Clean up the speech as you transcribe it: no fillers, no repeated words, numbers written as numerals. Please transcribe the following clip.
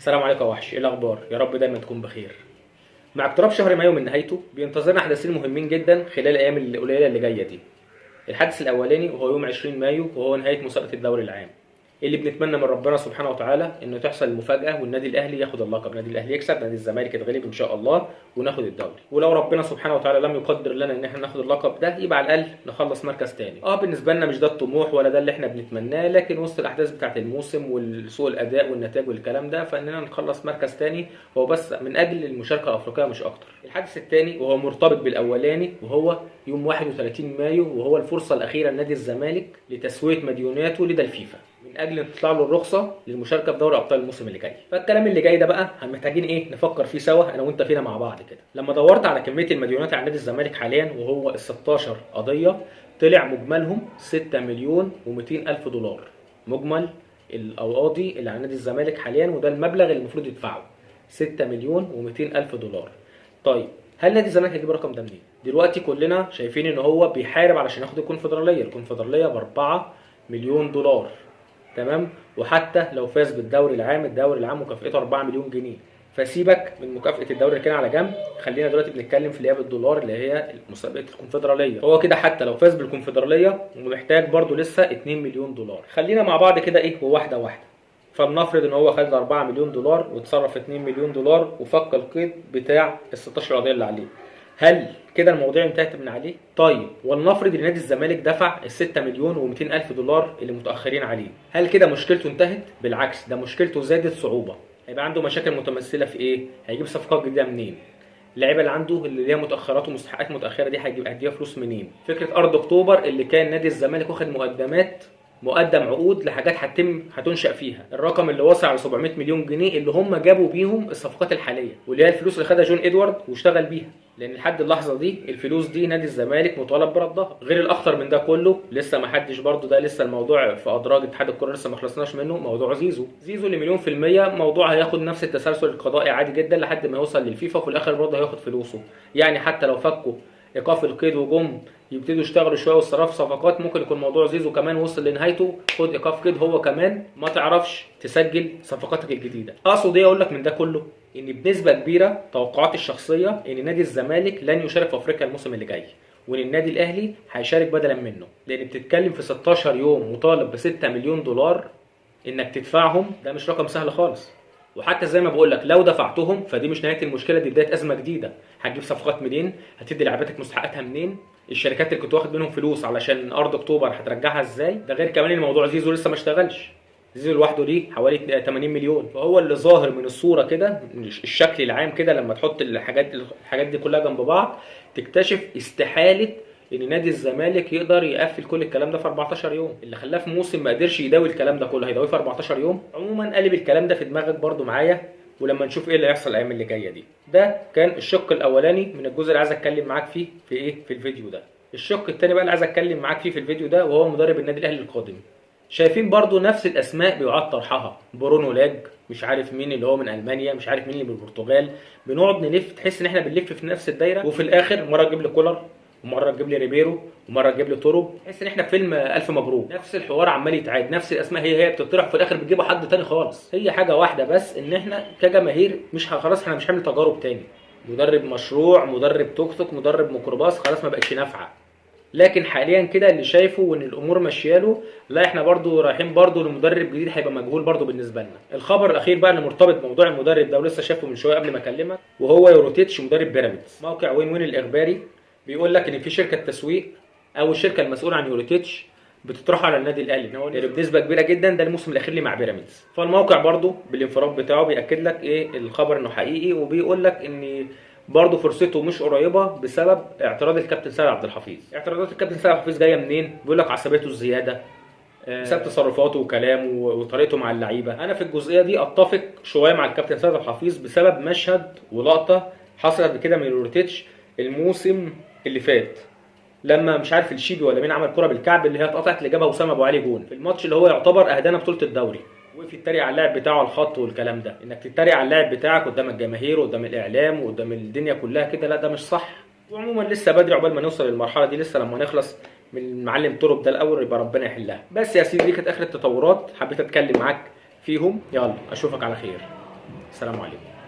السلام عليكم يا وحش، ايه الاخبار؟ يا رب دايما تكون بخير. مع اقتراب شهر مايو من نهايته بينتظرنا حدثين مهمين جدا خلال الايام القليلة اللي جاية دي. الحدث الاولاني وهو يوم 20 مايو، وهو نهاية مسابقة الدوري العام، اللي بنتمنى من ربنا سبحانه وتعالى انه تحصل المفاجاة والنادي الاهلي ياخد اللقب، النادي الاهلي يكسب، نادي الزمالك يتغلب ان شاء الله وناخد الدوري. ولو ربنا سبحانه وتعالى لم يقدر لنا ان احنا ناخد اللقب ده يبقى على الاقل نخلص مركز تاني. بالنسبة لنا مش ده الطموح ولا ده اللي احنا بنتمناه، لكن وسط الاحداث بتاعه الموسم وسوء الاداء والنتائج والكلام ده، فاننا نخلص مركز تاني هو بس من اجل المشاركة الافريقية مش اكتر. الحدث الثاني وهو مرتبط بالاولاني وهو يوم 31 مايو، وهو الفرصة الاخيرة لنادي الزمالك لتسوية مديوناته لدى الفيفا من اجل ان تطلع له الرخصة للمشاركة في دوري ابطال الموسم اللي جاي. فالكلام اللي جاي ده بقى محتاجين ايه نفكر فيه سوا انا وانت فينا مع بعض كده. لما دورت على كمية المديونات على نادي الزمالك حاليا وهو ال 16 قضية، طلع مجملهم 6,200,000 دولار مجمل القواضي اللي على نادي الزمالك حاليا، وده المبلغ اللي المفروض يدفعه 6,200,000 دولار. طيب هل نادي الزمالك هيجيب الرقم ده منين؟ دلوقتي كلنا شايفين ان هو بيحارب علشان ياخد الكونفدراليه، الكونفدراليه ب 4 مليون دولار، تمام؟ وحتى لو فاز بالدوري العام، الدوري العام مكافئته 4 مليون جنيه. فسيبك من مكافأة الدوري اللي كان على جنب، خلينا دلوقتي بنتكلم في اللي هي بالدولار اللي هي مسابقة الكونفدرالية. هو كده حتى لو فاز بالكونفدرالية ومحتاج برضو لسه 2 مليون دولار. خلينا مع بعض كده ايه وواحدة واحدة. فلنفرض ان هو خد 4 مليون دولار وتصرف 2 مليون دولار وفك القيد بتاع ال 16 قضية اللي عليه. هل كده المواضيع انتهت من عليه؟ طيب ولنفرض ان نادي الزمالك دفع ال 6,200,000 دولار اللي متاخرين عليه، هل كده مشكلته انتهت؟ بالعكس، ده مشكلته زادت صعوبة. هيبقى عنده مشاكل متمثلة في ايه؟ هيجيب صفقات جديدة منين؟ اللعيبة اللي عنده اللي ليها متاخرات ومستحقات متاخرة دي هيجيب هديها فلوس منين؟ فكرة ارض اكتوبر اللي كان نادي الزمالك واخد مقدمات، مقدم عقود لحاجات هتتم هتنشأ فيها، الرقم اللي وصل على 700 مليون جنيه اللي هم جابوا بيهم الصفقات الحالية واللي هي الفلوس اللي خدها جون ادوارد واشتغل بيها، لان لحد اللحظة دي الفلوس دي نادي الزمالك مطالب بردها. غير الاخطر من ده كله لسه ما حدش برضه، ده لسه الموضوع في ادراج اتحاد الكره لسه ما خلصناش منه، موضوع زيزو. زيزو اللي 1,000,000% موضوع هياخد نفس التسلسل القضائي عادي جدا لحد ما يوصل للفيفا، وفي الاخر برضه هياخد فلوسه. يعني حتى لو فكوا ايقاف القيد وجم يبتدوا يشتغلوا شوية والصراف صفقات، ممكن يكون موضوع زيزو كمان وصل لنهايته، خد ايقاف قيد هو كمان ما تعرفش تسجل صفقاتك الجديدة. اقصد ايه اقول لك من ده كله؟ ان بنسبة كبيرة توقعاتي الشخصية ان نادي الزمالك لن يشارك في افريقيا الموسم اللي جاي، وان النادي الاهلي هيشارك بدلا منه، لان بتتكلم في 16 يوم مطالب ب 6 مليون دولار انك تدفعهم، ده مش رقم سهل خالص. وحتى زي ما بقول لك لو دفعتهم فدي مش نهاية المشكلة، دي بداية ازمة جديدة. هتجيب صفقات منين؟ هتدي لعيبتك مستحقاتها منين؟ الشركات اللي كنت واخد منهم فلوس علشان ارض اكتوبر هترجعها ازاي؟ ده غير كمان الموضوع زيزو لسه ما اشتغلش، زيزو لوحده ليه حوالي 80 مليون. فهو اللي ظاهر من الصورة كده، الشكل العام كده لما تحط الحاجات دي كلها جنب بعض تكتشف استحالة ان نادي الزمالك يقدر يقفل كل الكلام ده في 14 يوم. اللي خلاه في موسم ما قدرش يداوي الكلام ده كله هيداويه في 14 يوم. عموما قلب الكلام ده في دماغك برده معايا، ولما نشوف ايه اللي هيحصل الايام اللي جاية دي. ده كان الشق الاولاني من الجزء اللي عايز اتكلم معاك فيه في ايه في الفيديو ده. الشق الثاني بقى اللي عايز اتكلم معاك فيه في الفيديو ده وهو مدرب النادي الاهلي القادم. شايفين برضو نفس الاسماء بيعاد طرحها، برونو لاج، مش عارف مين اللي هو من المانيا، مش عارف مين اللي من البرتغال، بنقعد نلف تحس ان احنا بنلف في نفس الدايرة، وفي الاخر مرة تجيب لي كولر ومرة تجيب لي ريبيرو ومرة تجيب لي توروب، تحس ان احنا في فيلم الف مبروك، نفس الحوار عمال يتعاد، نفس الاسماء هي بتطرح، وفي الاخر بتجيبوا حد تاني خالص. هي حاجة واحدة بس، ان احنا كجماهير مش خلاص احنا مش هنعمل تجارب تاني، مدرب مشروع، مدرب توك توك، مدرب ميكروباص، خلاص ما بقتش نافعة. لكن حاليا كده اللي شايفه ان الامور ماشية له، لا احنا برضو رايحين برضو لمدرب جديد هيبقى مجهول برضو بالنسبة لنا. الخبر الاخير بقى اللي مرتبط بموضوع المدرب ده ولسه شايفه من شوية قبل ما اكلمك، وهو يوروتيتش مدرب بيراميدز. موقع وين وين الاخباري بيقول لك ان في شركة تسويق او الشركة المسؤولة عن يوروتيتش بتطرحه على النادي الاهلي، ان هو بنسبة كبيرة جدا ده الموسم الاخير ليه مع بيراميدز. فالموقع برضو بالانفراد بتاعه بياكد لك ايه الخبر انه حقيقي، وبيقول لك ان برضه فرصته مش قريبه بسبب اعتراض الكابتن سيد عبد الحفيظ. اعتراضات الكابتن سيد عبد الحفيظ جاية منين؟ بيقول لك عصبيته الزيادة، بسبب تصرفاته وكلامه وطريقته مع اللعيبة. انا في الجزئية دي اتفق شوية مع الكابتن سيد عبد الحفيظ بسبب مشهد ولقطه حصلت قبل كده من يوروتيتش الموسم اللي فات، لما مش عارف الشيبي ولا مين عمل كره بالكعب اللي هي اتقطعت اللي جابها وسام ابو علي جون في الماتش اللي هو يعتبر اهدانا بطوله الدوري، وقف يتريق على اللاعب بتاعه على الخط والكلام ده. انك تتريق على اللاعب بتاعك قدام الجماهير وقدام الاعلام وقدام الدنيا كلها كده، لا ده مش صح. وعموما لسه بدري عقبال ما نوصل للمرحلة دي، لسه لما نخلص من المعلم ترب ده الاول يبقى ربنا يحلها. بس يا سيدي دي كانت اخر التطورات، حبيت اتكلم معاك فيهم. يلا اشوفك على خير. السلام عليكم.